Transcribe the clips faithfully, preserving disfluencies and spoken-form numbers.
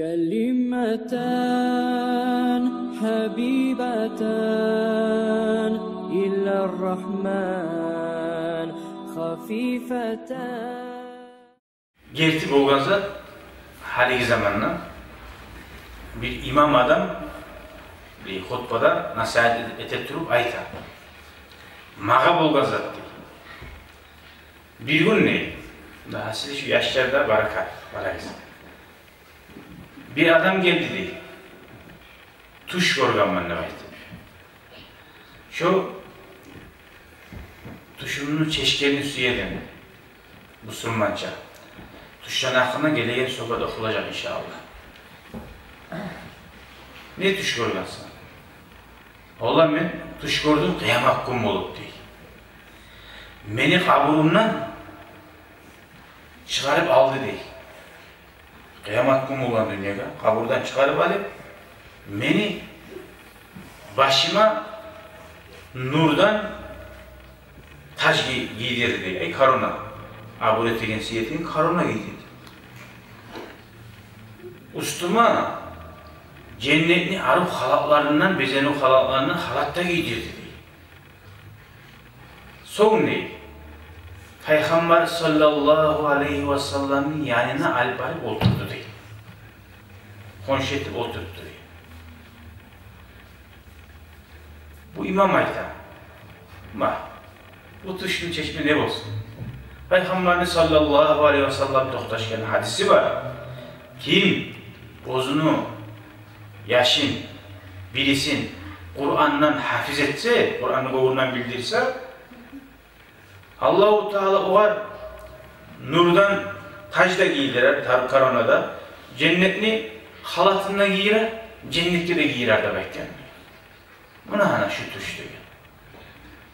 كلمتان حبيبتان إلى الرحمن خفيفتان. Герти болгъан зат, гьалиги заманда бир имам адам бир хутбада насигьат эте туруп айта: «Магъа болгъан зат, – дей. – Бир гюн, – дей, – да сиз шу яшларда баракат, барагъыз. Бир адам гелди, – дей. – Тюш гёргенмен, – деп айтды. – Шо тюшюмню чечгенин сюе эдим, бусурманча. Тюшлени гьакъында гелеген сёгьбет охулажакъ, иншааллагь. – Не тюш гёргенсен? – Валлагь, мен тюш гёрдюм, къыямат гюн болуп, – дей. – Мени къабурумдан чыгъарып алды, – дей. – Къыямат гюн болгъан дюньягъа къабурдан чыгъарып алып, мени башыма нурдан таж гий-, гийдирди, – дей. – Ай, корона, абур этеген, сый этеген корона гийдирди. Уьстюме женнетни арив халатларындан, безенив халатларындан халат да гийдирди, – дей. – Сонг, – дей, – Пайхаммар саллаллагьу алайгьи васалламны янына алып барып олтурду, – дей. – Хоншу этип олтуртду, – дей. Бу имам айта: ма, бу тюшню чечме не болсун? Пайхаммарны саллаллагьу алайгьи васаллам токъташгъан гьадиси бар: ким оьзюню яшын, бирисин Къурандан гьафиз этсе, Къуранны гёнгюнден билдирсе, Аллагьу Таала огъар нурдан таж да гийдирер, тар-, корона да, женнетни халатын да гийирер, женнетге де гийирер», – деп айтгъан. «Муна гьана шу тюш», – деген.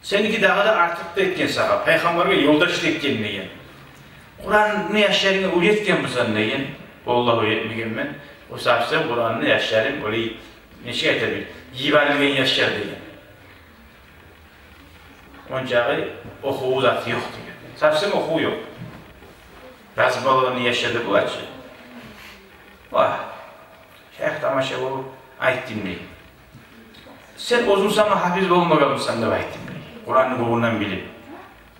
«Сеники дагъы да артыкъ да этген сагъа, пайхаммаргъа ёлдаш да этген, – деген. – Къуранны яшларынга уьйретген бусанг, – деген. – Валлагь, уьйретмегенмен. О сапсен Къуранны яшларым олай, нечик айта бир, йиберилген яшлар», – деген. «Ончакъы охуву заты ёкъ», – деген. «Сапсен охуву ёкъ. Разбалгъанны яшлар да булачы». «Вагь, шайых тамаша болуп айтдым, – дей. – Сен оьзюнг сама гьафиз болмагъанмысан деп айтдым, – дей. – Къуранны гёнгюнден билип».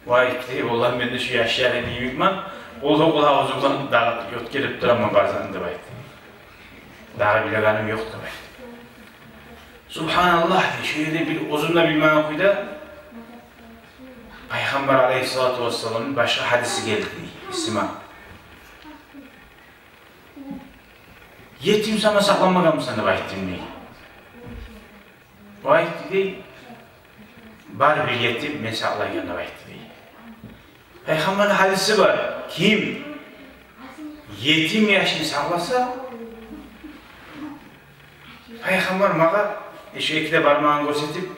«Вагь, – дей, – валлагь, мен де шу яшларым йимикмен, ол да къулагъы оьзюмден дагъы ёткъа гелип тураман базан», – деп айтды. «Дагъы билегеним ёкъ», – деп айтды. Субгьаналлагь, – дей, – шу ерде бир оьзюм де билмеген кюйде Пайхаммар алайгьиссалату вассаламны башгъа гьадиси гелди, – дей, – эсиме. Етим сама сакъламагъанмысан деп айтдым, – дей. – О айтды, – дей, – бар бир етим мен сакълайгъан деп айтды, – дей. – Пайхаммарны гьадиси бар: ким етим яшны сакъласа, пайхаммар магъа, э, шу эки де бармагъын гёрсетип,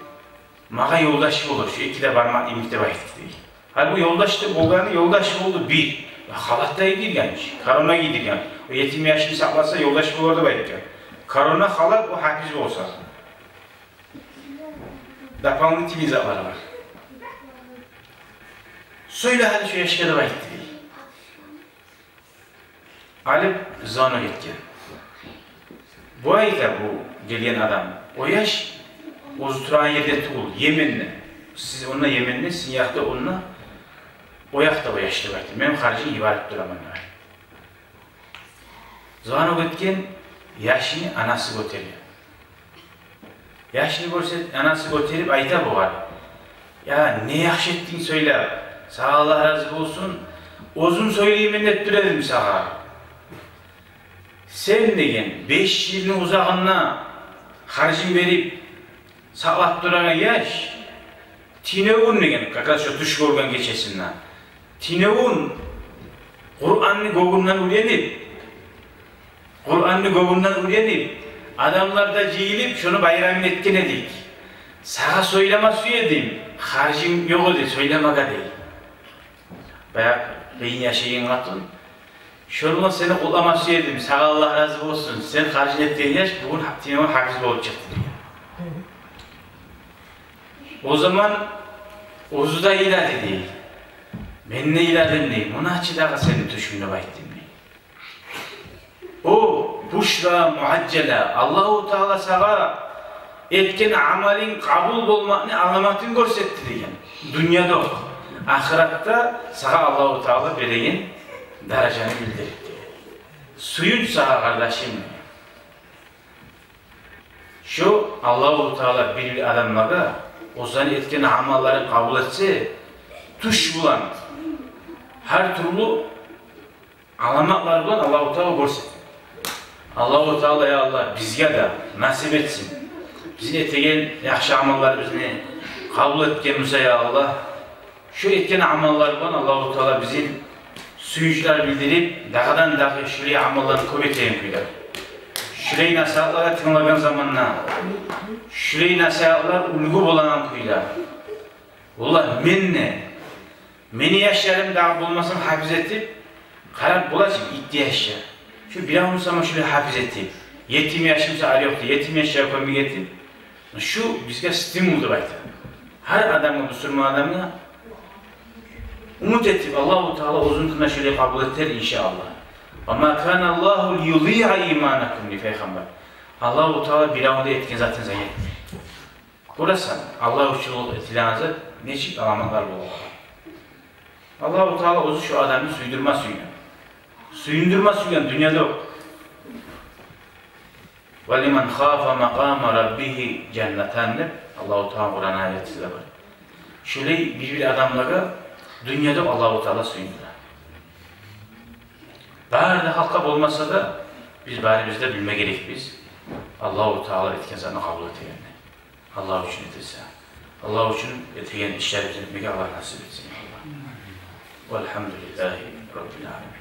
магъа ёлдаш болур, шу эки де бармакъ йимик», – деп айтды, – дей. Гьали бу ёлдаш деп болгъаны, ёлдаш болду бир. Халат да гийдирген, корона гийдирген. О етим яшны сакъласа, ёлдаш болур деп айтгъан. Корона, халат, о гьафиз болса. Дополнительный затлар бар. «Сёйле гьали шу яшгъа», – деп айтды, – дей. Алып, звонок этген. Бу айта, бу гелген адам: «О яш оьзю турагъан ерде тюгюл, Йеменде. Сиз онда Йеменде, сизин якъда онда, о якъда о яш», – деп айтды. «Мен харжын йиберип тураман», – деп айтды. Звонок этген, яшны анасы гётерген. Яшны гёрсе, анасы гётерип айта бугъар: «Я, не яхшы этдинг сёйлеп, сагъа Аллагь рази болсун. Оьзюм сёйлеймен деп тура эдим сагъа. Сен, – деген, – беш йылны узагъында харжын берип сакълап турагъан яш, тюнегюн, – деген, – как раз шо тюш гёрген гечесинде, тюнегюн Къуранны гёнгюнден уьйренип, Къуранны гёнгюнден уьйренип, адамлар да жыйылып, шону байрамын этген эдик. Сагъа сёйлеме сюе эдим, харжым ёкъ эди сёйлемеге», – дей. Баягъы къыйын яшайгъан къатын: «Шону булан сени къутлама сюе эдим, сагъа Аллагь рази болсун, сен харжын этген яш бугюн гьа-, тюнегюн гьафиз болуп чыкъды», – деген. О заман оьзю де йылады, – дей. «Мен де йыладым, – дей, – муна чы дагъы сени тюшюнг деп айтдым», – дей. О Бушра муажжала. Аллагьу Таала сагъа этген амалынг къабул болмакъны аламатын гёрсетди деген. Дюньяда, ахыратда сагъа Аллагьу Таала береген даражаны билдирди. Сююнч сагъа, къардашым. Шо Аллагьу Таала бир-бир адамлагъа оьзлени этген амалларын къабул этсе, тюш булан, гьар тюрлю аламатлар булан Аллагьу Таала гёрсете. Аллагьу Таала, я Аллагь, бизге де насип этсин. Бизин этеген яхшы амалларыбызны къабул этген буса, я Аллагь, шо этген амаллар булан Аллагьу Таала бизин сююнчлер билдирип, дагъыдан-дагъы шулай амалланы кёп этеген кюйде. Шулай насигьатларгъа тынглагъан заманда, шулай насигьатлар уьлгю болагъан кюйде. Валлагь, мен де, мени яшларым дагъы болмаса гьафиз этип, къарап болачы, итти яшча. Шо биревню сама шулай гьафиз этип, етим яшым са, ар ёкъда, етим яшча кёмек этип, шу бизге стимул деп айта. Гьар адамгъа, бусурман адамгъа умут этип, Аллагьу Таала оьзюню кюнде шулай къабул этер, иншааллагь. «Ва ма кана Аллагьу лиюдиа иманакум», – дей Пайхаммар. Аллагьу Таала биревню де этген затын зая этмей. Гёресен, Аллагь учунлукъ этилеген зат нечик аламатлар бола. Аллагьу Таала оьзю шу адамны сюйдюрме сюйген. Сюйдюрме сюйген дюньяда ёкъ. «Ва лиман хафа макъама раббигьи жаннатан», – деп Аллагьу Таала Къуран аятында бар. Шулай бир-бир адамлагъа дюньяда Аллагьу Таала сюйдюре. Бары да халкъгъа болмаса да, биз барыбыз да билме герекбиз Аллагьу Таала этген затны къабул этегенни. Аллагь учун этилсе, Аллагь учун этеген ишлерибизни этмеге Аллагь насип этсин, я Аллагь. Валгьамдулиллагьи раббил аламин.